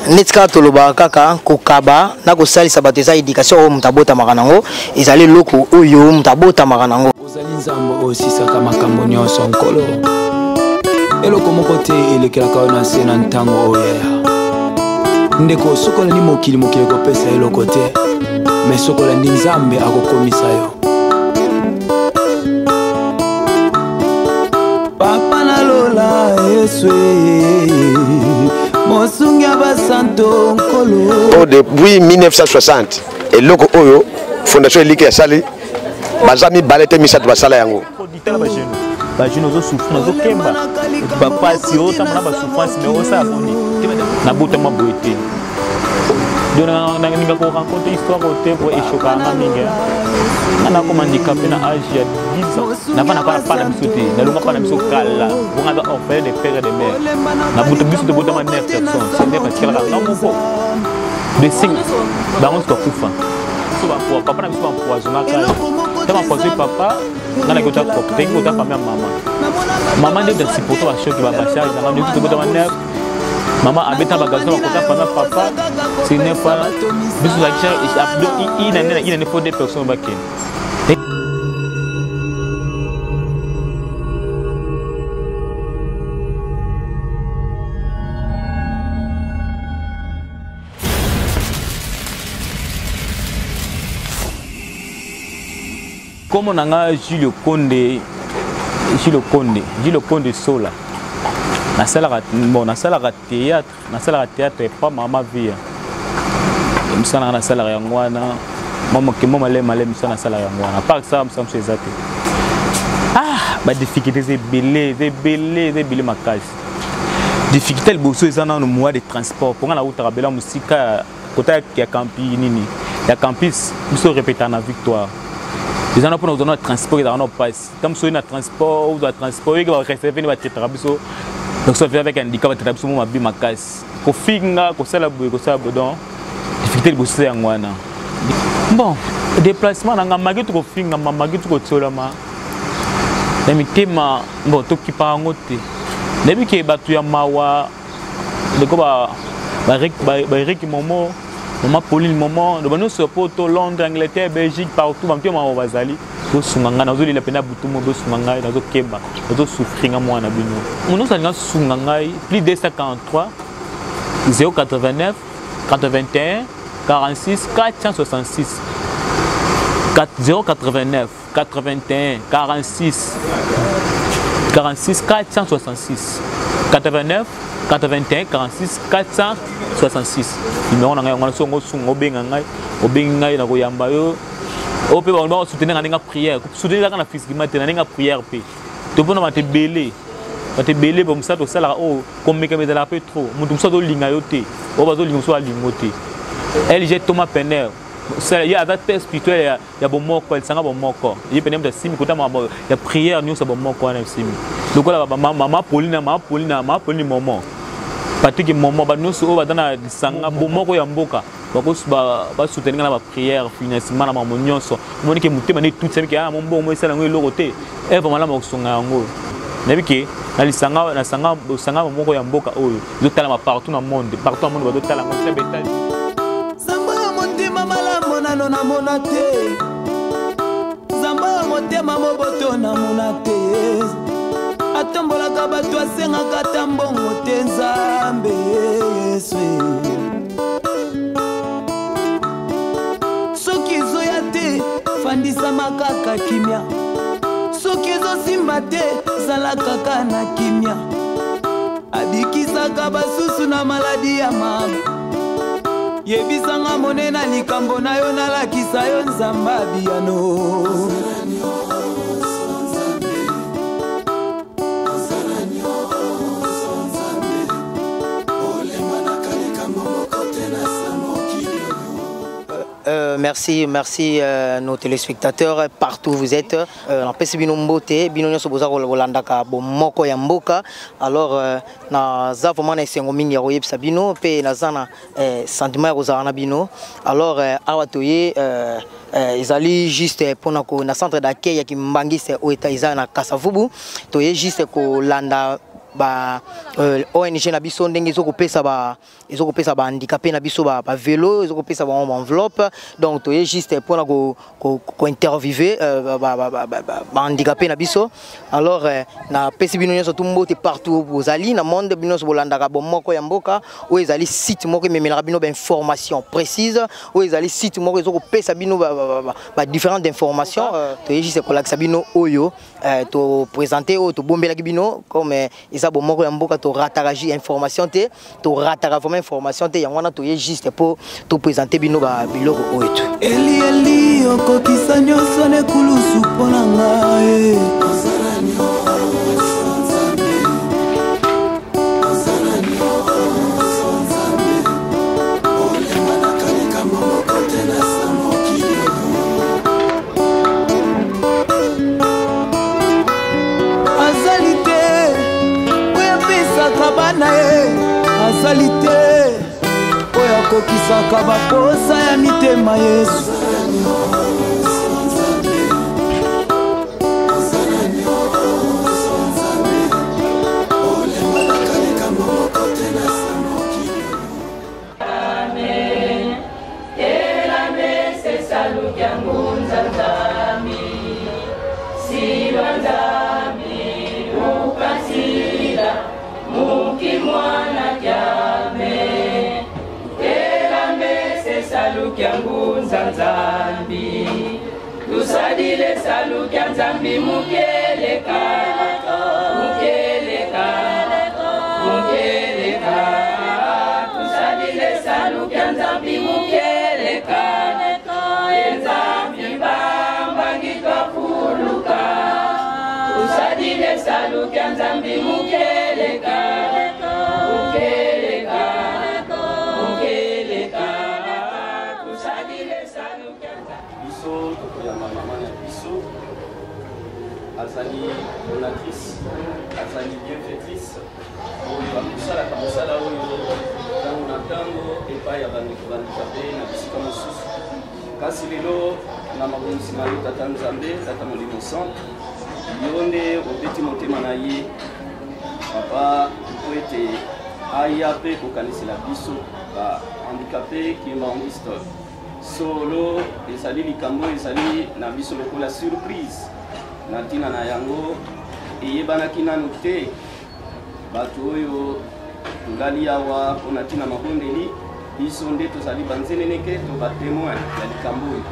Neti kaka tolobaka kaka kokaba na kosalisa bato eza éducation oyo moto abotamaka nango, ezali eloko oyo moto abotamaka nango. Ozali Nzambe oyo osisaka makambo nyonso, Nkolo. Eloko moko te elekelaka yo na nse na ntango oyo yaya. Ndeko, soki olandi mokili, mokili ekopesa eloko te, me soki olandi Nzambe, akokomisa yo. Papa na lola, Yesu, mosungi ya basanto, Nkolo. Oh, depuis 1960 eloko oyo Fondation Elike asali, baza mibale te, misato basala yango. Tala bajeune, bajeune ozosouffrir, nazokemba bapasi, otambola basouffrance, mais osala boni? Nabotama boye te, donc nalinga korencontre histoire oyo te, po eshokaka nga mingi. Nga nakoma handicapé na age ya 10 ans. Navanda pa na biso te, nalonga pa na biso kala, bonga aza orphelin de père et de mère. Nabuta biso tobotama 9 personnes, c'est 9, atikalaka nga moko de 5, bango nyonso bakufa. So papa na biso baempoisonnaka ye, ta baempoisonne papa. Nga naki ota teki ota famille ya mama, mama nde da supporte bachoc, bacharge nanga nde tobotama 9. Mama abeta bagazon, bakota famille ya papa, c'est 9 wana. Biso tozalaki inane, fo deux personnes bakende. Kombo na nga Julio Konde, Julio Konde, Julio Konde Sola. Nasalaka, bon, nasalaka théâtre, nasalaka théâtre epa mama Via. Mosala nanga nasalaka yango wana, mwa moke, mwa maleme maleme, mosala nasalaka yango wana. Part ça, mosala mosusu eza te. Ah, badifficulté eza ebele, eza ebele, eza ebele makasi. Difficulté liboso eza nano moyen de transport, mpo nga nautaka bela mosika, kota ya campi nini ya campus. Biso répéta na Victoire, eza na mpona kozwa na transport, ezalaka na mpasi. Ntango soki na transport, ozwa transport, oyeki bareserve nde batraitaka biso. Donc so avec handicap, batraitaka biso mo mabe makasi, kofinga, kosala boye, kosala boye. Donc difficulté liboso yango wana. Bon, déplacement na nga, maki tokofingama, maki tokotiolama na mitema. Bon, tokipa yango te. Nayebi ke bato ya mawa leko baErik Momo, mama Pauline Momo, loba nyonso poto, Londres, Angleterre, Belgique, partout, bamotema mawa bazali bosunga ngai. Nazolela mpena butu mo, bosunga ngai, nazokeba, nazosouffrir nga mwana bino. Moto nyonso alinga sunga ngai, plus 243 089 81 46 466, 089 81 46 46 466, 89 81 46 466, numéro na ngai yango wana. Songo osunga, obenga ngai, obengi ngai, na koyamba yo. Oyo mpe bango basoutenir nga ndenge prière, soutenir ezaka na physiquement te, na ndenge prière mpe. Topona bato ebele, bato ebele. Mosala tosalaka oyo, komekama ezalaka mpe trop. Moto mosusu azolinga yo te, oyo bazolinga mosusu alingo te. LG Thomas Pener, ye aza père spirituel ya bomoko, alisanga bomoko. Ye pene moto asimi kota makambo ya prière nyonso ya bomoko wana. Esimi lokola mama Pauline, mama Pauline, mama Pauline Momo, Patrik Momo, bato nyonso oyo baza na lisanga bomoko ya mboka, basoutenir nga na baprière, financement, na makambo nyonso. Omoni ke motema nde etutisami ke mombongo mo esala yango eloko te. Eve malamu akosunga yango. Nayebi ke na lisanga, na sanga sanga moko ya mboka oyo ezotalama partout na monde, partout na monde bazotala yango te. Nzambe ya motema malamu nano namona te, Nzambe ya motema moboto namona te. Atombolaka bato, asengaka ata mbongo te. Nzambe Yesu, soki ezoya te, fandisama kaka kimia. Soki ezosimba te, zala kaka na kimia. Abikisaka basusu na maladi ya mama. Yebisanga monene likambo na yo, nalakisa yo Nzambe abiyano. Merci, merci nos téléspectateurs partout où vous êtes. Napesi bino mbote, bino nyonso boza kolandaka bomoko ya mboka. Alors naza vraiment na esengo mingi ya koyebisa bino mpe naza na sentiment ya kozala na bino. Alors awa toye ezali juste mpona na centre d'accueil ya Kimbangiste oyo eza na Kasavubu. Toye juste kolanda ba ONG na biso ndenge ezokopesa ba ezokopesa ba handicapé na biso ba, ba vélo, ezokopesa bango ba enveloppe. Donc toye juste mpona ko ko interviewer ba, ba, ba, ba, ba handicapé na biso. Alors napesi bino nyonso tu mbote partout bozali na monde, bino nyonso bolandaka Bomoko ya Mboka, oyo ezali site moko ememelaka bino bainformation précise, oyo ezali site moko ezokopesa bino ba différentes informations. Toye juste kolakisa bino oyo toprésente, oyo tobombelaki bino. Comme eza Bomoko ya Mboka, torataka information te, torataka vraiment information te. Yango wana toye juste mpo toprésente bino biloko oyo tu. Eli Eli, okokisa nyonso na ekulusu mpo na ngai. Azali te oyo apesaka bana ye, azali te oyo akokisaka baposa ya mitema, Yesu. Nzambi tusadile salukia Nzambi mukeleka mukeleka mukeleka, tusadile salukia Nzambi mukeleka, Nzambi bambangi twafuluka, tusadile salukia Nzambi mukeleka mukeleka mukeleka, tusadile salukia Nzambi. Biso tokoyamba mama na biso, azali donatrice, azali bienfaitrice oyo akosalaka mosala oyo ntango na ntango epai ya bandeko bahandicapé na bisika mosusu. Kasi lelo, na mabongisi na yo, Tata Nzambe, Tata Molimo Centre, yo nde obeti motema na ye papa mpo ete aya mpe kokanisela biso bahandicapé kimbanguiste. Solo ezali likambo ezali na biso lokola surprise na ntina na yango eyebanaki nanu te. Bato oyo tolali awa mpo na ntina mabondeli, biso nde tozali banzeneneke to batémoin ya likambo oyo.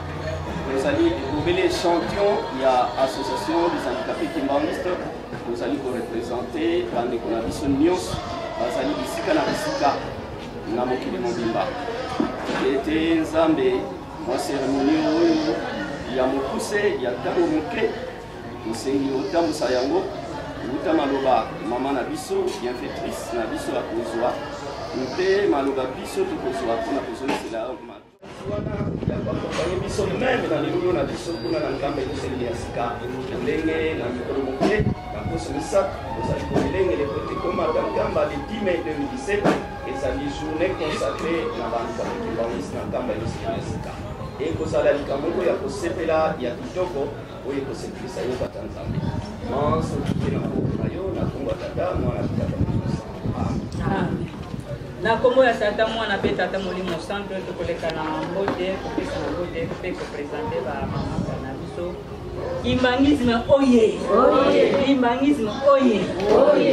Tozali obele échantillon ya Association des handicapés kimbanguistes. Tozali koreprésenter bandeko na biso nyonso bazali bisika na bisika na mokili mobimba. Ete Nzambe, mwa cérémonie oyo ya mokuse, ya ntango moke, tosengi otambusa yango wuta maloba mama na biso bienfaitrice na biso akozwa mpe maloba biso tokozwa mpona kozongisela wana ya koaccompagner biso même na milulu na biso kuna na Nkamba Eloseli ya sika. Ndenge na mikolo moke, na poso 3, tozali koelengele po ete komata Nkamba le 10 mai 2017 ezali journée consacrée na bahandicapé kimbanguiste na Nkamba Eloseli ya sika. Ekozala likambo moko ya kosepela, ya kitoko, oyo ekosepelisa yo, Tata Nzambe. Manso tuke na maboko na yo, na kombo ya Tata, Mwana, Tata Molimo. Amen. Na nkombo ya Tata, Mwana mpe Tata Molimo Santo, tokoleka na mbote, kopesa na mbote mpe koprésenter bamamaka na biso. Kimbanguisme oye! Kimbanguisme oye!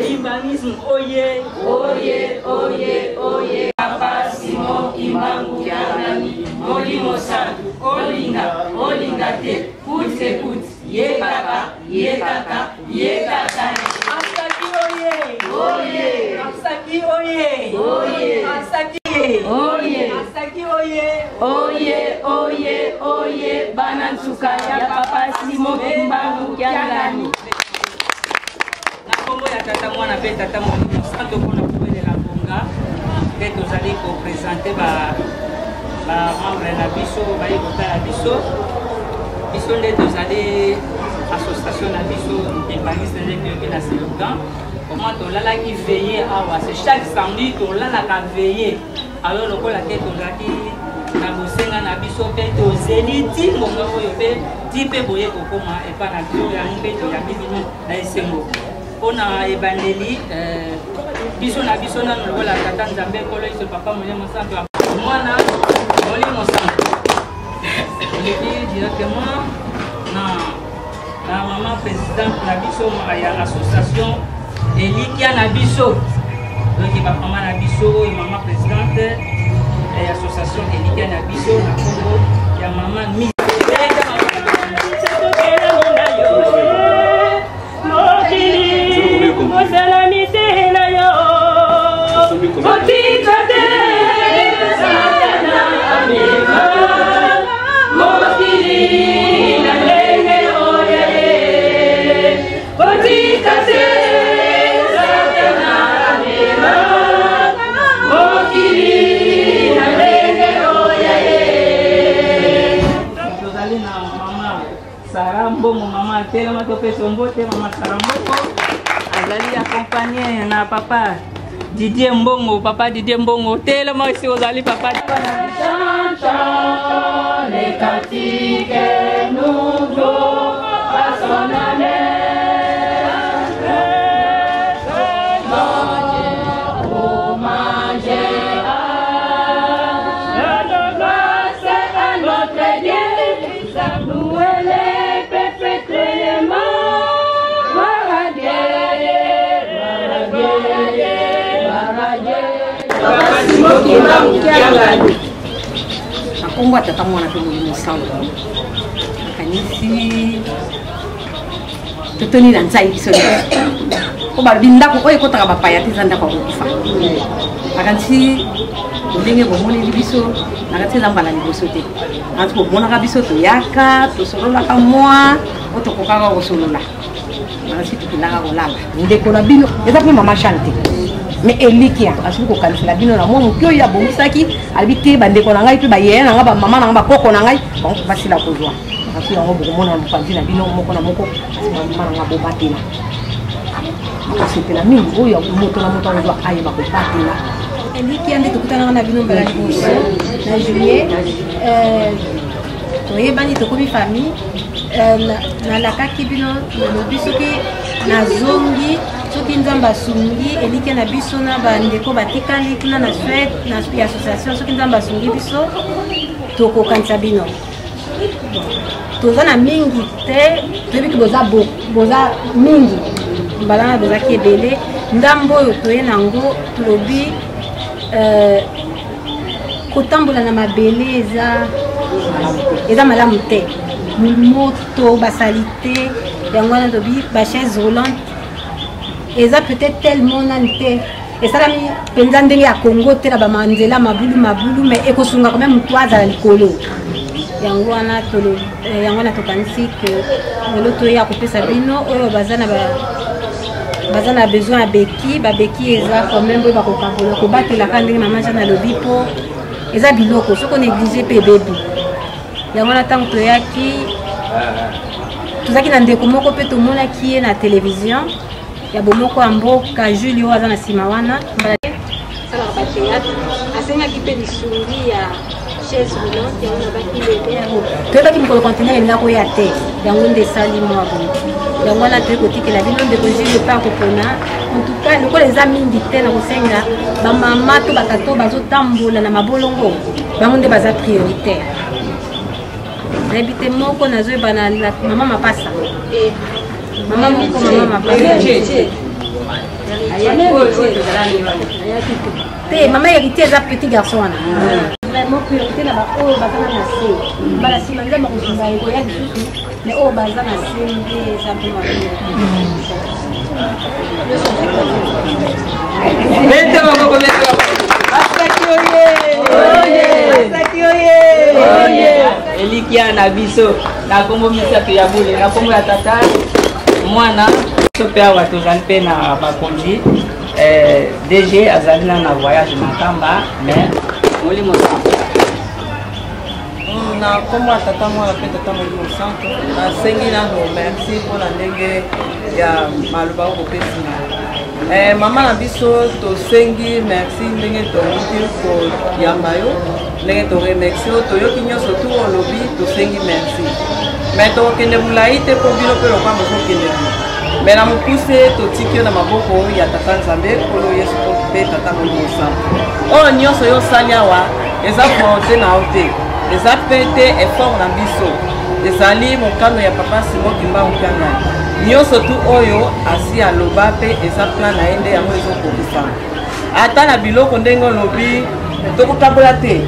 Kimbanguisme oye! Oye, oye, oye! Papa Simon Kimbangu Kiangani, Molimo Santu, olinga olinga te, kuti kuti, ye kaka, ye kaka, ye kaka. Asaki oye! Oye! Asaki oye! Oye! Asaki oye! Asaki oye! Oye, oye, oye! Bana nsuka ya Papa Simon Kimbangu Kiangani, na nkombo ya Tata, Mwana mpe Tata Molimo Santo, mpona kowelela ngonga nde tozali koprésenter bamembre na biso baye kotala biso. Biso nde tozali association na biso kimbanguiste, nde toyoki na slogan comment tolalaki veillée awa. C'est chaque samedi tolalaka veillée. Alors lokola te tozalaki na bosenga na biso mpe tozeli ti ngonga oyo mpe ti mpe boye kokóma epa na biso, yango mpe toyambi bino na esengo. Mpo na ebandeli, eh, biso na biso nano lokola Tata Nzambe, Nkolo Yesu, Papa Molimo Santo, Mwana Molimo Santo. Oleki directement na na mama présidente na biso ya association Elikya na biso. Donc ba mama na biso oyo mama présidente ya association Elikya na biso na kombo ya mama Mi. Tozali na mama Sara Mbongo, mama atelema topesa mbote mama Sara Mbongo azali accompagné na papa Didier Mbongo. Papa Didier Mbongo, telema esi ozali papa. Les cantiques nouveaux à son honneur. Na nkombo ya Tata, Mwana mpe Molimo Santo, nakanisi totoni na nzai biso nyonso mpo balobi ndako oyo ekotaka bapaya te eza ndako ya kokufa. Nakanisi ndenge bomoneli biso, nakanisi eza mbala liboso te. Nakanisi bomonaka biso, toyaka, tosololaka mwa oyo tokokaka kosolola. Nakanisi tokendaka kolala ndeko na bino eza mpe mama Jeanne te, mais Elikia asili kokanisela bino na mwa moke oyo abongisaki. Alobi te bandeko na ngai mpe bayeya na ngai, bamama na ngai, bakoko na ngai, bango basila kozwa. Kasi yango bokomona na mopanzi na bino moko na moko. Kasi bamama na ngai, bobatela, akosepela mingi oyo moto na moto akozwa ayeba kobatela. Elikia nde tokutanaka na bino mbala liboso na juillet. Toyebani, tokomi famille. Nalakaki bino, nalobi soki nazongi, soki Nzambe asungi, Elikia na biso na bandeko batikali kuna na Suède na ya association, soki Nzambe asungi biso, tokokanisa bino. Toza na mingi te, toyebi ke boza, boza mingi, mbala na bozaki ebele. Ndambo oyo toye nango, tolobi kotambola na mabele eza malamu te, moto basali te. Yango wana tobi bachaise roulante eza peut-être tellement nani te, esalami mpenza ndenge ya Congo te, na bamanzela mabulu mabulu, mais ekosunga quand même motu azala likolo. Yango wana yango wana tokanisi ke lelo toya kopesa bino oyo baza na besoin ya beki. Babeki eza quand même boye, bakokabola, kobatelaka ndenge mama Jeanne alobi, mpo eza biloko soki onéglige mpe ebebi. Yango wana ntango toyaki, tozalaki na ndeko moko mpe tomonaki ye na télévision ya Bomoko ya Mboka, Julie oyo aza na nsima wana, asalaka bathéâtre, asengaki mpe lisungi ya chaise roulante. Yango nabaki lele, yango toyebaki mokolo conteneur elingaki koya te, yango nde esali mwa boye. Yango wana toyei kotikela bino ndeko Julie mpe akopona. En tout cas, lokola eza mingi te, na kosenga bamama to batato bazotambola na mabolongo, bango nde baza prioritaire. Nayebi te, moko nazoyeba na mama Mapasa, mama moko, mama Mapasa te, mama Héritier eza petit garçon wana. Vraiment priorité na baoyo baza na se. Mbala nsima Nzambe akosunga, ekoya lisusu, mais oyo baza na se nde eza mpe mabe. Bete maboko, bete maboko. Basaki oye! Basaki oye! Elikia na biso na kombo misato ya bule, na kombo ya Tata, Mwana. Biso mpe awa tozali mpe na bakonzi. DG azali na voyage Makamba, mais Molimo Santo. Na nkombo ya Tata, Mwana mpe Tata Molimo Santo, nasengi nano merci mpona ndenge ya maloba oyo bopesi na mama na biso. Tosengi merci ndenge touti koyamba yo, ndenge toremercie yo, toyoki nyonso tu olobi, tosengi merci. Mais tokokende molai te mpo bino mpe lokwa bozokende. Me na mokuse, totiki yo na maboko ya Tata Nzambe, Nkolo Yesu mpe Tata Molimo Santu. Oyo nyonso yo osali awa eza volonté na yo te, eza mpe te effort na biso, ezali mokano ya Papa Simon Kimbangu Kiangani. Nyonso tu oyo asi aloba mpe eza plan na ye nde yango ezokokisama. Ata na biloko ndenge olobi tokokabola te.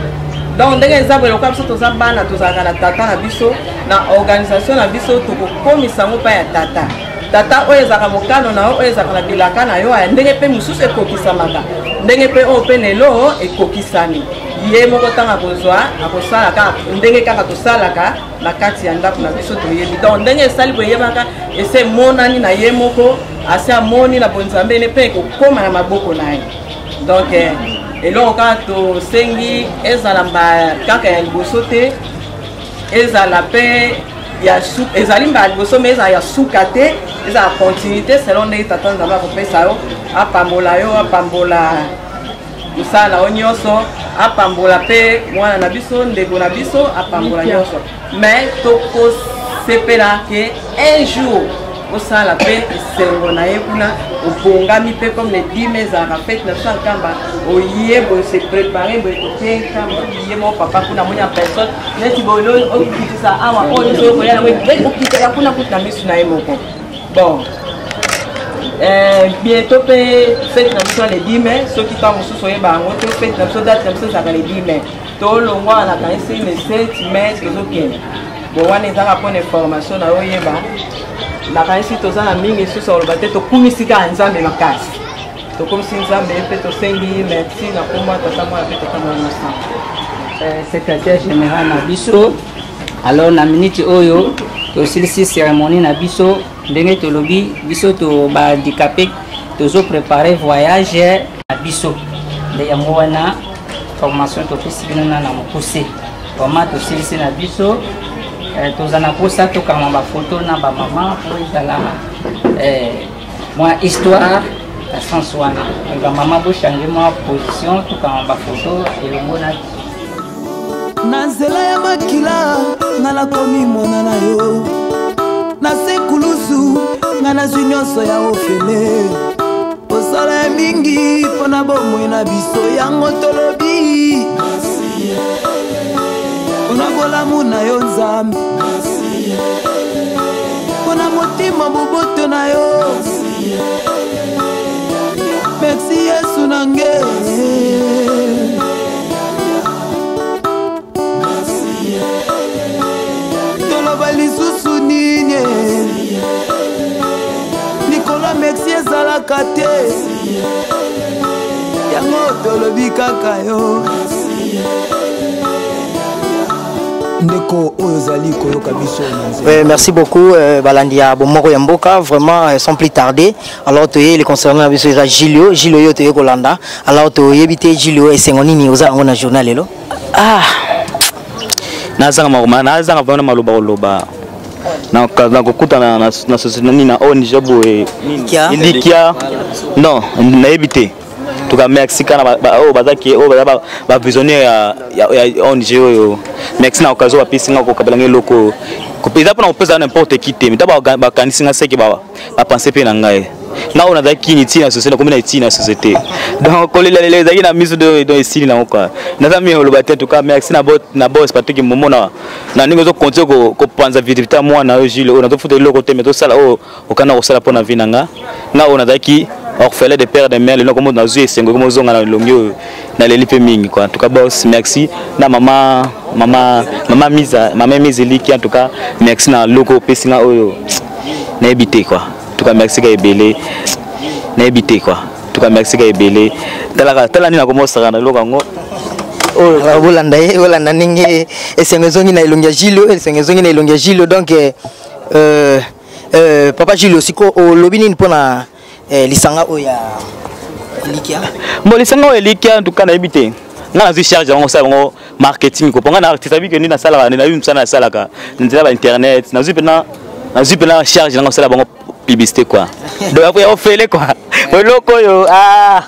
Donc ndenge eza boye, lokola biso toza bana, tozalaka na tata na biso na organisation na biso, tokokomisa yango mpa ya tata. Tata, oyo ezalaka mokano na yo, oyo ezalaka na bilaka na yo, ya ndenge mpe mosusu ekokisamaka, ndenge mpe oyo mpe lelo ekokisami. Ye moko ntango akozwa, akosala kaka ndenge kaka tosalaka na kati ya ndako na biso, toyebi. Donc ndenge esali boyebaka, ese emonani na ye moko, asi amoni na bonzambe ne mpe ekokóma na maboko na ye. Donc eloko kaka tosengi, ezala mba kaka ya liboso te, ezala mpe ya ezali mbala liboso, me ezala ya suka te, ezala continuité selon ndenge Tata Nzambe akopesa yo. Apambola yo, apambola mosala na yo nyonso, apambola mpe mwana na biso, ndeko na biso, apambola nyonso. Mais tokosepela ke un jour osala mpe esengo na ye kuna, obongami mpe comme le 10 mai ezalaka fete na biso ya Nkamba, oye boye, se prépare boye, toke Nkamba. Ye moko papa kuna amoni ya personne neti boye, okitisa awa, oyo nyonso oyo koya yango okitaka kuna kutu na misu na ye moko. Bon, bientôt mpe fete na biso ya le 10 mai, soki ntango mosusu oyeba yango te, fete na biso, date na biso ezalaka le 10 mai. Tolongwa na kanisi le 7 mai tozokende. Bon, wana ezaka mpona information na yo oyeba. Nakanisi toza na mingi lisusu oloba te. Tokumisi kaka Nzambe makasi, tokomisi Nzambe mpe tosengi merci na kombo ya Tata, Mwana mpe Tata Mwana Mosantu. Secrétaire général na biso, alors na minute oyo tosilisi cérémonie na biso. Ndenge tolobi, biso to bahandicapé tozoprépare voyage na biso, nde yango wana formation topesi bino na mokuse. Vraiment tosilisi na biso. Toza na mposa tokanga bafoto na bamama po ezala mwa histoire na sens wana. Bamama, bochange mwa position, tokanga bafoto elongo na biso. Na nzela ya makila nga nakomi mwana na yo, na sekulusu nga nazwi nyonso ya ofele. Osala ya mingi mpo na bomoi na biso, yango tolobi mpona bolamu na yo Nzambe, mpona motema boboto na yo. Merci Yesu na nge. Toloba lisusu nini likolo ya merci? Ezalaka te, yango tolobi kaka yo. Ndeko oyo ozali koyoka biso na nzela. Merci beaucoup, balandi ya Bomoko ya Mboka. Vraiment, sans plus tarder, alors toye le concernant na biso eza Julio. Julio yo toye kolanda. Alors toyebi te, Julio, esengo nini oza yango na journal lelo? Ah, nazanga makoma, nazanga vraiment maloba koloba. Nakokutana na société nini, na ONG boye Elikia, non, nayebi te. En tout cas merci kana oyo bazaki, oyo baza bavisionnaire ya ONG oyo. Merci na occasion bapesi nga kokabela nga eloko oyo. Eza mpona kopesa n'importe qui te, mita bakanisi nga seke bapense mpe na ngai nga oyo nazalaki kini ntina société, nakomi na etina société. Donc kolela lelo ezalaki na miso, donc esili nango quoi. Naza mingi koloba te. En tout cas merci na boss Patrick Momo na ndenge ozocontinue kopanza visibilité ya mwana oyo Jules oyo. Nazofuta eloko te, mais tosala oyo okanda kosala mpo na vie na nga. Nga oyo nazalaki orphelin de père, de mère, lelo komo nazwi esengo komo ozonga na elongi oyo, naleli mpe mingi quoi. En tout cas boss, merci na mama Misa, mama Mise Eliki. En tout cas merci na loko opesi nga oyo, nayebi te quoi. En tout cas merci ka ebele, nayebi te quoi. En tout cas merci ka ebele. Talaka, tala nini nakomosaka na eloko yango. Alors, bolanda ye, bolanda ndenge esengo ezongi na elongi ya Julio, esengo ezongi na elongi ya Julio. Donc papa Julio, siko olobi nini mpona lisanga oyo ya Elikia? Bon, lisanga oyo Elikia, en tout cas nayebi te. Nga nazwi charge yango, kosala bango marketing ko, mpo nga na artiste abi ke nde nasalaka, nde nayebi mosala nasalaka na nzela ba internet. Nazwi mpena charge nanga kosala bango publicité quoi. Donc ya ofele quoi, eloko oyo, ah,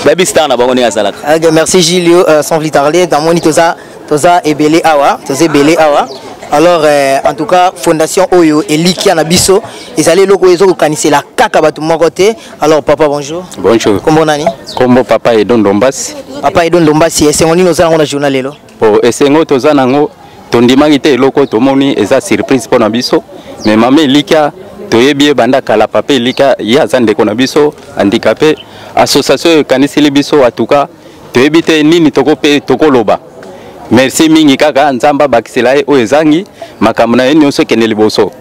bayebi star na bango ndenge azalaka. Ok, merci Julio. Sans plus tarder, namoni toza ebele awa, toza ebele awa. Alors en tout cas fondation oyo Elikia na biso. Ezali eloko oyo ezokokanisela kaka bato moko te. Alors papa, bonjour. Bonjour. Kombo nani? Kombo papa Edo Ndombasi. Papa Edo Ndombasi, esengo nini oza nango na journal lelo? Po esengo toza nango, tondimaki te eloko tomoni, eza surprise mpo na biso. Mais mama Elikya toyebi ye banda kala. Papa Elikya ye aza ndeko na biso handicapé. Association oyo ekaniseli biso, atuka toyebi te nini toko mpe tokoloba. Merci mingi, kaka Nzambe abakisela ye oyo ezangi, makambo na ye nyonso ekende liboso.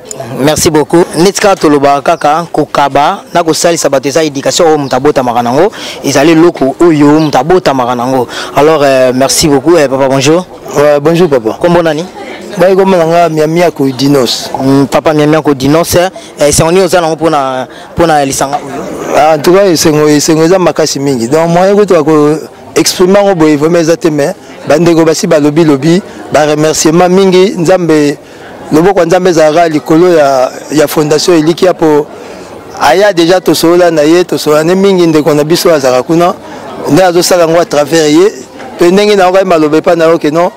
Merci beaucoup. Neti kaka tolobaka, kaka kokaba na kosalisa bato eza éducation oyo moto abotamaka nango, ezali eloko oyo moto abotamaka nango. Alors merci beaucoup. Papa, bonjour. Ouais, bonjour papa. Kombo nani? Ngai kombo na nga Miamiako Dinos. Papa Miamiako Dinos, esengo nini oza nango mpona lisanga oyo? Ah, en tout cas esengo eza makasi mingi. Donc moyen kutu ya ko exprimer yango boye vraiment eza te, mais bandeko basi balobi lobi ba remerciement mingi. Nzambe, loboko ya Nzambe ezalaka likolo ya fondation Elikia, po aya déjà tosolola na ye, tosolola ne mingi. Ndeko na biso azalaka kuna nde azosala yango à travers ye, mpe ndenge nayokai maloba epai na yo ke non,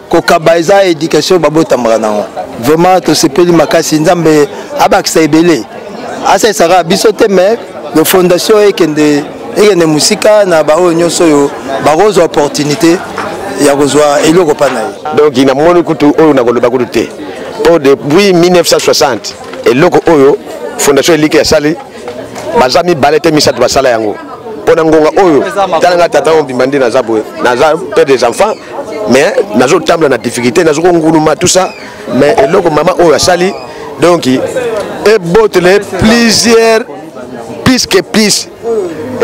kokaba eza éducation babotamaka nango. Vraiment tosepeli makasi. Nzambe abakisa ebele, asalisaka biso te, mais le fondation ekende mosika na baoyo nyonso oyo bakozwa opportunité ya kozwa eloko mpa na ye. Donc namoni kutu oyo nakoloba kutu te, mpo depuis 1960 eloko oyo fondation Eliki asali, baza mibale te, misato basala yango. Mpo na ngonga oyo, tala nga tata mobimba nde naza boye, naza père des enfants, mais nazotambola na difficulté, nazokonguluma, tout ça. Mais eloko mama oyo asali, donc ebotele plusieurs, plus que plus,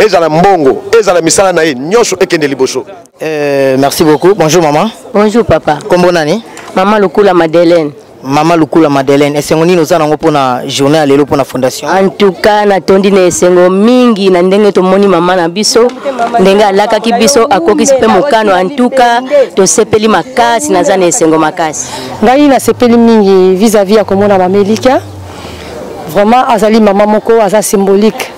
ezala mbongo, ezala misala na ye nyonso ekende liboso. Merci beaucoup. Bonjour maman. Bonjour papa. Kombo nani? Maman Lukula Madeleine. Mama Lukula Madeleine, esengo nini oza nango mpona journée ya lelo mpona fondation? En tout cas natondi na esengo mingi na ndenge tomoni mama na biso, ndenge alakaki biso, akokisi mpe mokano. En tout cas tosepeli makasi, naza na esengo makasi. Ngai nasepeli mingi vis-à-vis ya komona mama Elikia. Vraiment azali mama moko aza symbolique.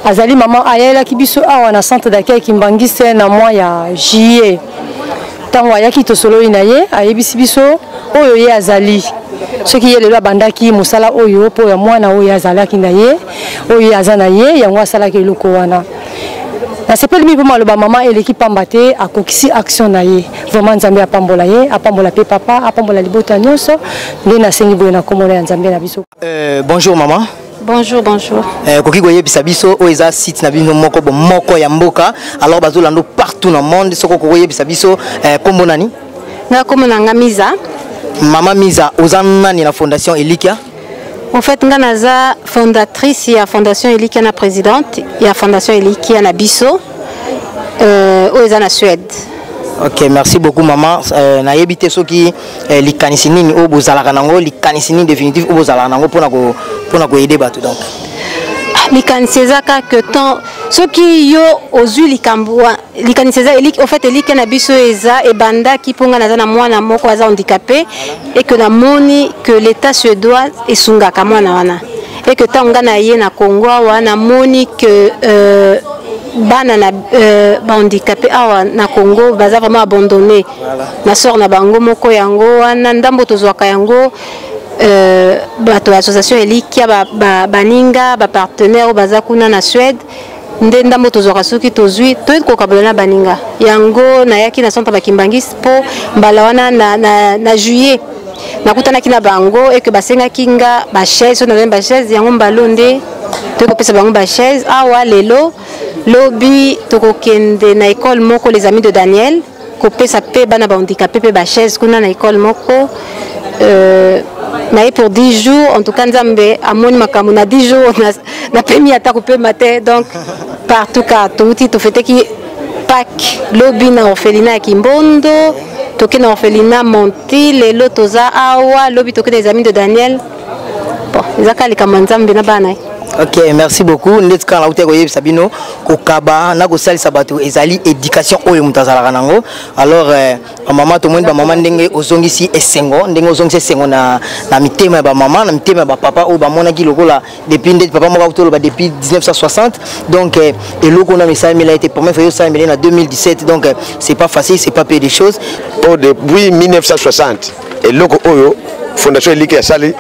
Azali mama ayelaki biso awa na centre d'accueil Kimbangiste na mois ya juillet. Ntango ayaki, tosololi na ye, ayebisi biso oyo ye azali. Soki ye lelo abandaki mosala oyo mpo ya mwana oyo azalaki na ye, oyo ye aza na ye, yango asalaki eloko wana. Nasepeli mingi mpo maloba mama eleki pamba te, akokisi action na ye. Vraiment Nzambe apambola ye, apambola mpe papa, apambola libota nyonso. Nde nasengi boye na komona ya Nzambe na biso. Bonjour maman. Bonjour, bonjour. Koki koyebisa biso oyo eza site na bino moko Bomoko ya Mboka. Alors bazolanda partout na monde, soki okoki koyebisa biso, kombo nani? Nga kombo na nga Miza. Mama Miza, oza nani na fondation Elikia? En fait, nga naza fondatrice ya fondation Elikia na présidente ya fondation Elikia na biso oyo eza na Suède. Ok, merci beaucoup maman. Nayebi te soki likanisi nini oyo bozalaka nango, likanisi nini définitif oyo bozalaka nango mpona koaider bato donc? Likanisi eza kaka temps soki yo ozwi likambo, likanisi eza au fait Elikia na biso eza ebandaki mpo nga naza na mwana moko aza handicapé et que namoni que l'état suédois esungaka mwana wana, et que ntango nga na ye na Congo awa, namoni que bana na bahandicapé awa na Congo baza vraiment abandonné na sort na bango moko. Yango wana ndambo tozwaka yango, bato ya association Elikia, baninga, bapartenaire oyo baza kuna na Suède, nde ndambo tozwaka. Soki tozwi, toyei kokabola na baninga. Yango nayaki na centre bakimbangisi mpo mbala wana na juillet nakutanaki na bango eke basengaki nga bachaise. So nazali bachaise yango, mbalo nde toyei kopesa bango bachaise awa lelo. Lobi tokokende na école moko, Les Amis de Daniel, kopesa mpe bana bahandicapé mpe bachaise kuna na école moko. Naye pour 10 jours. En tout cas Nzambe amoni makambo na 10 jours, napemi ata kopema te. Donc partout ka touti, tofeteki Pâques lobi na orphelinat ya Kimbondo, toke na orphelinat Monti, lelo toza awa, lobi toke na Les Amis de Daniel. Bon, eza kaka likambo ya Nzambe na bana ye. Ok, merci beaucoup. Ndeti kaka nauti koyebisa bino, kokaba na kosalisa bato ezali éducation oyo moto azalaka nango. Alors bamama, tomoni bamama ndenge ozongisi esengo, ndenge ozongisi esengo na mitema ya bamama, na mitema ya bapapa oyo bamonaki lokola depuis, ndeti papa moko auti oloba, depuis 1960. Donc eloko nano esalemela ete première fois ezosalemela na 2017. Donc c'est pas facile, c'est pas peu de choses. Mpo depuis 1960 eloko oyo fondation Eliki asali,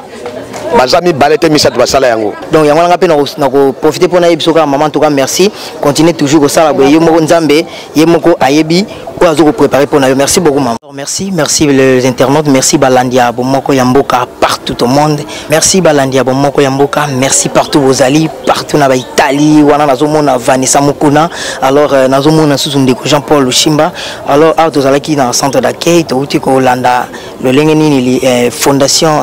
Baza mibale te, misato basala yango. Donc yango nanga mpe nakoprofite mpo nayebi soki mama, en tout cas merci, continue toujours kosala boye. Ye moko Nzambe, ye moko ayebi oyo azo koprépare mpo na yo. Merci beaucoup, mama. Merci, merci les internautes, merci balandi ya Bomoko ya Mboka partout au monde. Merci balandi ya Bomoko ya Mboka, merci partout bozali, partout na ba Italie, wana nazomona Vanessa Mukuna, alors nazomona susu ndeko Jean-Paul Lushimba. Alors awa tozalaki na centre d'accueil, touti kolanda lolenge nini li, fondation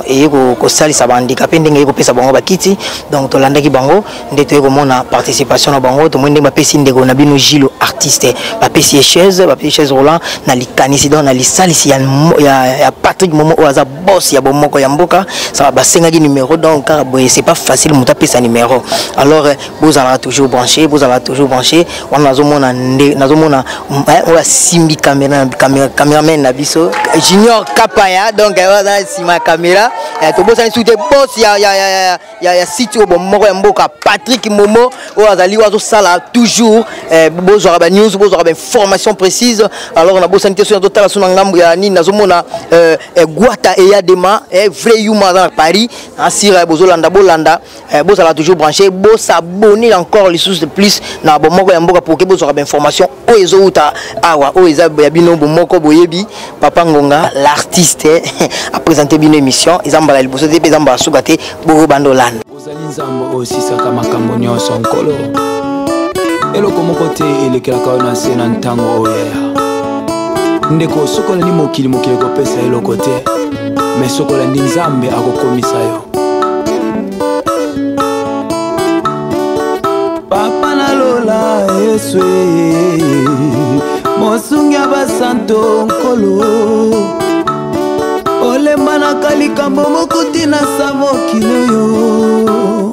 eye kosalisa ba handicapé, ndenge eye kopesa bango bakiti. Donc tolandaki bango nde toye komona participation na bango. Tomoni ndenge bapesi ndeko na bino Gilo artiste, bapesi ye chaise, bapesi chaise roulant na likanisi, donc na lisalisi ya Patrick Momo oyo aza boss ya Bomoko ya Mboka. Ça basengaki numéro, donc kaka boye, c'est pas facile moto apesa numéro. Alors bozalaka toujours branché, bozalaka toujours branché. Wana nazomona nde nazomona oyo asimbi caméra, caméraman na biso Junior Kapaya. Donc aza nsima ya caméra. Tobosani suki te boss ya site oyo Bomoko ya Mboka, Patrick Momo, oyo azali oyo azosala toujours bozwaka banews, bozwaka bainformation précise. Alors nabosani te, soki nazotala so na ngambo ya nini, nazomona Gwata Eyadema, vrai yuma, aza na Paris. Asira bozolanda, bolanda, bozala toujours branché, bosabonner encore lisusu de plus na Bomoko ya Mboka pour ke bozwaka bainformation oyo ezowuta awa, oyo eza ya bino Bomoko. Boyebi Papa Ngonga l'artiste aprésente bino émission. Eza mbala liboso te mpe eza mbala suka te. Bokobanda olanda. Ozali Nzambe oyo osisaka makambo nyonso, Nkolo. Eloko moko te elekelaka yo na se na ntango oyo yaya. Ndeko, soki olandi mokili, mokili ekopesa eloko te, me soki olandi Nzambe, akokomisa yo. Papa na lola, Yesu, mosungi ya basanto, Nkolo, olembanaka likambo moko te na sa mokili oyo.